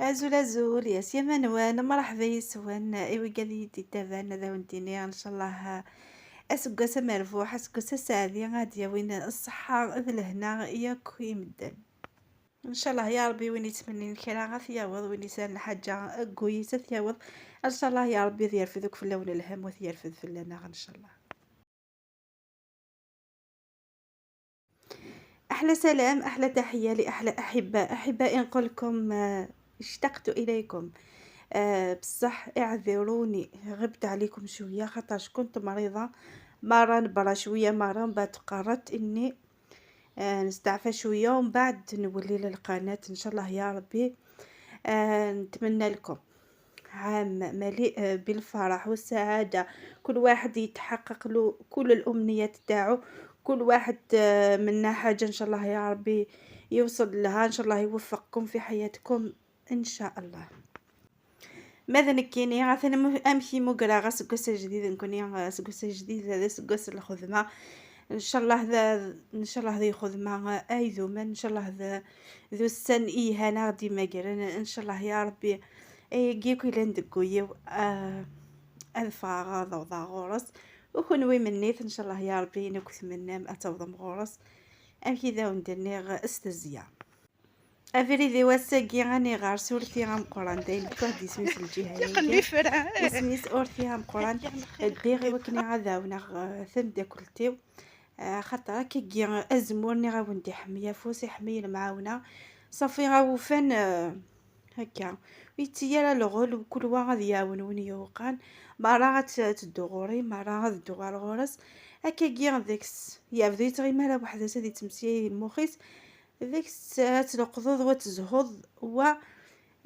أزول أزول يا سي منوان، مرحبا يسوان إيوا قال يدي تابان هذا وانتيني. إن شاء الله أسقاس مرفوح، أسقاس سعدي غادية وين الصحة ذ الهنا ياك يمدن إن شاء الله يا ربي. وين يتمني الكرا غاث يعوض، وين يسال الحاجة كويسة يعوض إن شاء الله يا ربي. يرفدك في اللون الهم ويرفد في لنا إن شاء الله. أحلى سلام، أحلى تحية لأحلى أحباء. أحبائي نقول لكم اشتقت إليكم. بصح اعذروني غبت عليكم شوية خاطرش كنت مريضة، مرة نبرا شوية مرة من بعد قررت إني نستعفى شوية ومن بعد نولي للقناة إن شاء الله يا ربي. نتمنى لكم عام مليء بالفرح والسعادة، كل واحد يتحقق له كل الأمنيات تاعو، كل واحد منا حاجة إن شاء الله يا ربي يوصل لها، إن شاء الله يوفقكم في حياتكم إن شاء الله. ماذا نكيني غاثنا أمشي مقرا غا سكوس جديد، نكوني سكوس جديد هذا سكوس الخدمة إن شاء الله. ذا إن شاء الله ذي خدمة أيذوما إن شاء الله، ذا ذو السن إيهانا غادي ماكرن إن شاء الله يا ربي. أي كيكو إلا ندقويو أذفا غاضا وضا غورس وكنوي منيت إن شاء الله يا ربي. نكث منام أتوضم غورس أمكي ذا وندني استزيا أفريدي واساكي غاني غار سورتي غام قران داين بوحدي سميس الجهة يقلي فرع سميس أورتي غام قران ديغي وكني غادا ثم كلتيو خاطر كي أزمورني غاوندي حمية فوسي حمية المعاونة صافي غاوفان هكا ويتيا الغول وكل وا غادي يعاون وين يوقان مرة غتدو غوري مرة غتدو غير غورس هكا كي ديكس يبدو يتغيما على وحدة سادي تمسي المخيس ديك تلقضض وتزهض و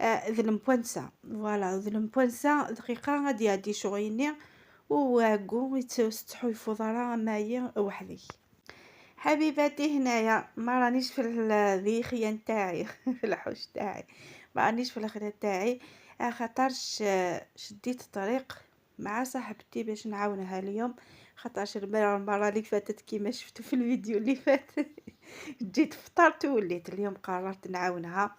ذ المبوانسا فوالا ذ المبوانسا دقيقة غادي يعدي شغيني وواكو يتستحو يفوض مايا وحدي. حبيباتي هنايا ما رانيش في الذيخية نتاعي في الحوش تاعي، ما رانيش في الخيرة تاعي خاطرش شديت الطريق مع صاحبتي باش نعاونها اليوم، خاطرش المرة اللي فاتت كيما شفتوا في الفيديو اللي فات جيت فطرت ووليت. اليوم قررت نعاونها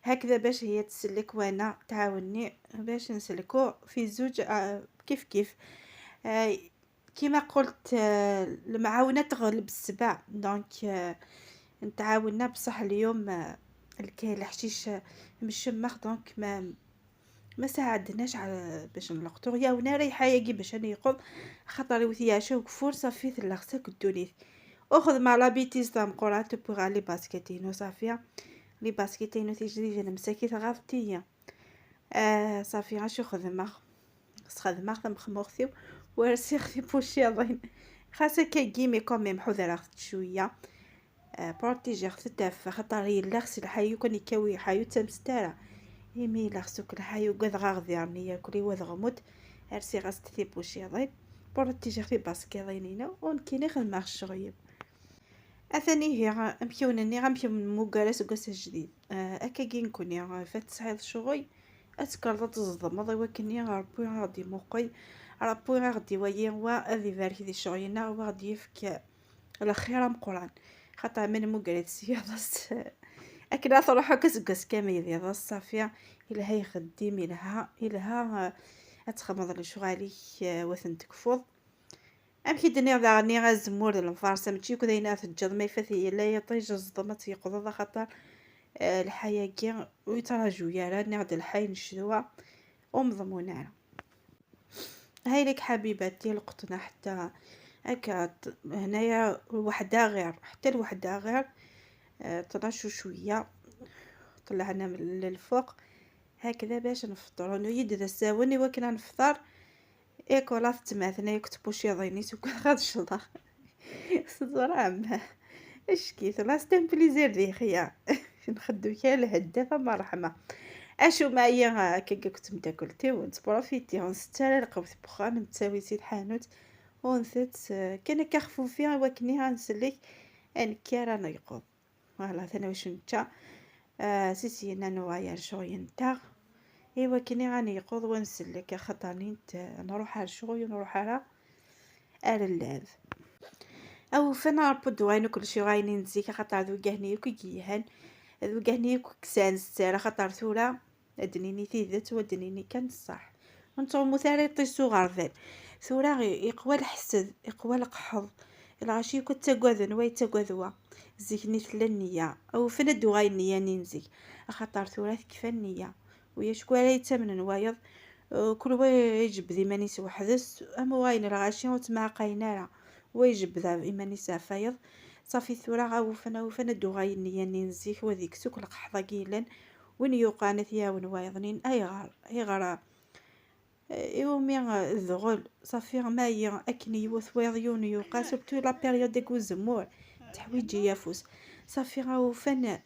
هكذا باش هي تسلك وانا تعاوني باش نسلكو في زوج كيف كيف. كيما قلت المعاونة تغلب السبع، donc نتعاوننا. بصح اليوم الكاين الحشيش مشمخ، donc ما ساعدناش على باش نلقطو يا ونا ريحه ياكي باش نيقظ خاطر وثيا شوك فرصه في ثلاخسك الدونيت اخذ مع la bêtise تاع مقرات بوغ les baskets ينو صافيه les baskets ينو تيجري جانا مساكي غافتيا صافي غاشو خدمه خدمه خدمه ورسيخ في بوشيضين خاصة كي mais quand même حذرة شويه protéger خت خاطر يلا خص الحيو كان يكاوي حيو تمستارة إيمي لا خصوك الحيو قد غاغ ياكلي وذ غموت أرسي غاست في بوشيضين protéger في باسكيضينينا ونكيني خدمة الشغيب. أثاني هي أمشيو نني غنمشيو من موكالا سكاس الجديد أكاكي نكوني فات سعيد الشغي أتكرض تزضم وكني ربي غادي موقي ربي غادي ويا وا يبارك دي شغينا وغادي يفك الخير مقران خاطر من موكالا سياضس أكلا تروح كسكس كامل يا الصافية إلها يخدم إلها أتخمض لشغالي وثن تكفض. أمكي دنيا داغني غازمور المفارسة ماشي كذا تجض ما يفات لا يطيج الزضمة تيقض خاطر الحياة كي ويتراجو يا راني غاد الحي نشدوا ومضمونة. هاي لك حبيباتي لقطنا حتى هكا هنايا وحده غير حتى الوحده غير طناشو شويه طلعنا من الفوق هكذا باش نفطرو نيد ذا الساوني وكنا نفطر ايكولا تماثنا يكتبو شي ضيني سوك غاد شضا صدرام اش كيف لا ستان بليزير دي خيا نخدو كا الهدافه ما رحمه اشو معايا هكا كنت متاكلتي ونتبروفيتي ونسترى لقوت بخا من تساوي سيد حانوت ونثت كان كخفوفي وكني غنسلك ان كيرا نيقظ فوالا ثانا واش نتا سيسي نانو شغل نتا ايوا كني غنيقظ ونسلك خاطرني نروح على الشغل ونروح على اللعب او فانا ربو دوين وكل شي غاينين نزيك خاطر ذو كهني وكيهان ذو كهني كسان السارة خاطر ثورة ادنيني تيدت ودنيني كان الصح ونتوما ثاري طيسو غربال ثورا يقوى الحسد يقوى القحط الغاشي كنت تاكواذن واي تاكواذوا زيك تلا النية او فند غاي النية نينزيك خاطر ثورا كفا النية ويا شكون يتمن وايض كل وا يجبد إيمانيس وحدس أما واين الغاشي وتمعقاين راه ويجبد إيمانيس فايض صافي ثورا غا وفنا دوغاي النية نينزيك وذيك سوك القحطة كيلان وين يوقع ثياون وايضنين اي غار إيومي الذغل صافي ما هي أكني يوث يون يوقع surtout la période ديك الزمور تحويجي يافوس صافي غا وفن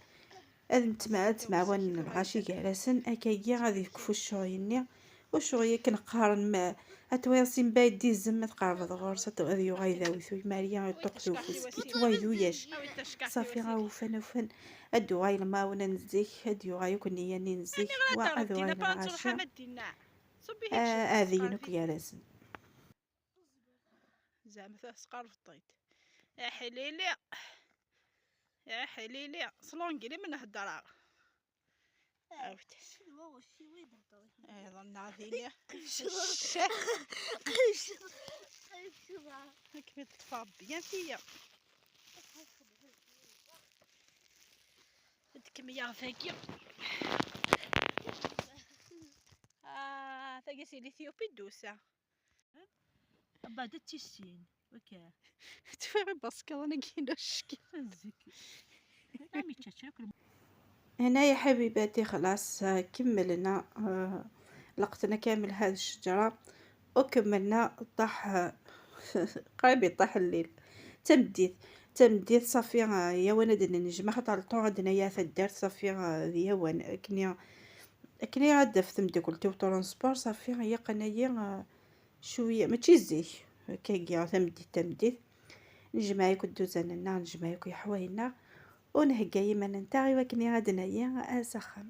أذ نتمعون الغاشي جالسن أكايا غادي يكفو الشغيني وشغيا كنقارن ما أتويا بايد دي الزم تقرب غورس غادي يغايداوي ماريا يطوق فوس كيتوايدو ياش صافي غا وفن وفن أدو غاي الماونة نزيك أدو غاي كنيا نزيك وأدو غاي الغاشي آذينك يا لازم زعما تسقرفطيت يا حليلي يا حليلي صلونقلي من هدرا عرفت ايضا ناظيني كيف تطفى بيان فيا تكمية ثاكي ثاكي سي l'Éthiopie دوسة بعد تيسين وكا تفهم parce que انا كاين الشكل هنا يا حبيباتي خلاص كملنا لقطنا كامل هذه الشجرة وكملنا طاح قريب يطيح الليل تمديت صافي يا وانا درنا نجمة خاطر الطون عندنا يا فدار صافي يا وانا كني غادا في تمديكولتي و transport صافي هي قنايا شوية ماشي زيك كاكيا تمديت نجمع ياك دوزاننا نجمع ياك حواينا ونهكا يمانا نتاعي وكني غادا نايا اسخن.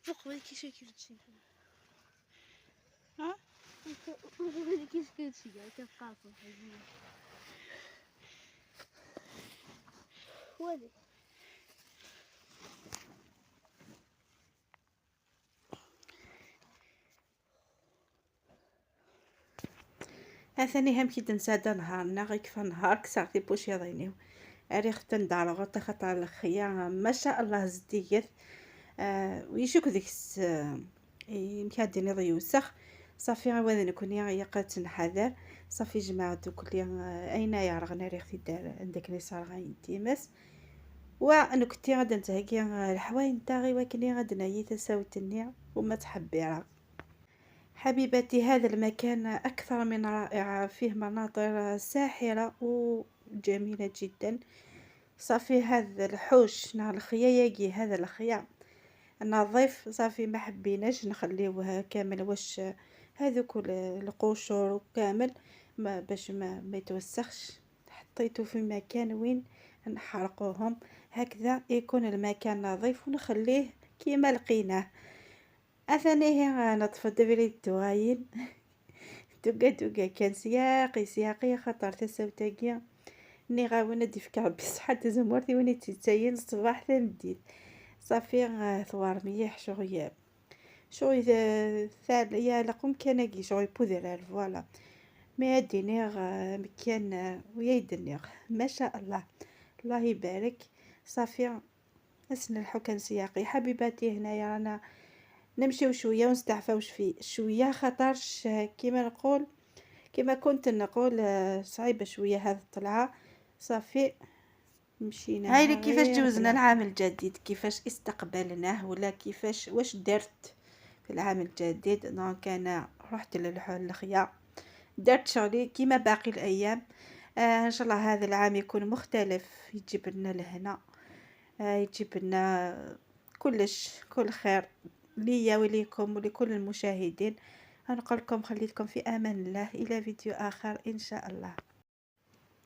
فوق كيش كيف ها كيش كيف كيف ولي هاثاني هم كي تنسى نهارنا غير كيف نهار كسرتي بوشي ضينيو اريخ تندار غطا خطا الخيا ما شاء الله زديت ويشوك ديك يمكن ضيوسخ صافي غا نكوني غيا قات نحذر صافي جماعة كل اين يرغنا ريخ دار عندك لي صار غاين تيمس ونكتي غادا نتهكي الحوايج نتاعي وكني غادا نايي تساوتني وما تحبي. حبيباتي هذا المكان أكثر من رائع، فيه مناظر ساحرة وجميلة جدا. صافي هذا الحوش نهار الخيا هذا الخيا نظيف صافي ما حبيناش نخليوه كامل واش هذوك القشور كامل ما باش ما يتوسخش، حطيته في مكان وين نحرقوهم هكذا يكون المكان نظيف ونخليه كيما لقيناه. اثانيه نطفى دبري الدواين دوكا دوكا كان سياقي سياقي خاطر تساوتاكيا ني غاونا ديفكا بصحة تزمورتي وني تتاين الصباح تمديت صافي ثوار مليح شغل شغل ثال يا لقوم كان كي شغل بوذرال فوالا مي دينيغ مكان ويا يدنيغ ما شاء الله الله يبارك. صافي اسن الحكم سياقي حبيباتي. هنايا رانا نمشيو شوية ونستعفاو في شوية خاطرش كيما نقول كيما كنت نقول صعيبة شوية هذه الطلعة. صافي مشينا. هاي كيفاش جوزنا العام الجديد، كيفاش استقبلناه ولا كيفاش واش درت في العام الجديد. donc انا رحت للخيا درت شغلي كيما باقي الايام. ان شاء الله هذا العام يكون مختلف، يجيب لنا لهنا، يجيب لنا كلش كل خير ليا وليكم ولكل المشاهدين. نقول لكم خليتكم في امان الله الى فيديو اخر ان شاء الله.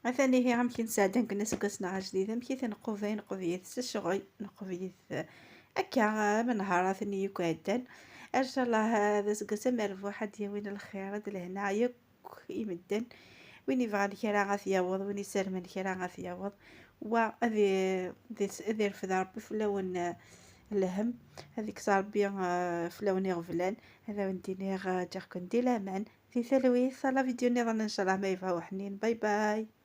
مثلا هي عم كي نساعدن كنا سكسنا جديدة مكي تنقوفي نقوفيت الشغل نقوفيت هكا من نهارات يكعدن ان شاء الله هذا سكسم مربوح ديوين الخير هاد لهنا ياك يمدن وين يبغى كرا غاث يعوض وين يسالم كرا غاث يعوض و هذي رفد ربي فلاون الهم هذيك صار ربي فلاون يغفلان هذا ونديني جاكم دي لامان في ثلوي صلا فيديو نظن ان شاء الله ما يبغى حنين باي باي.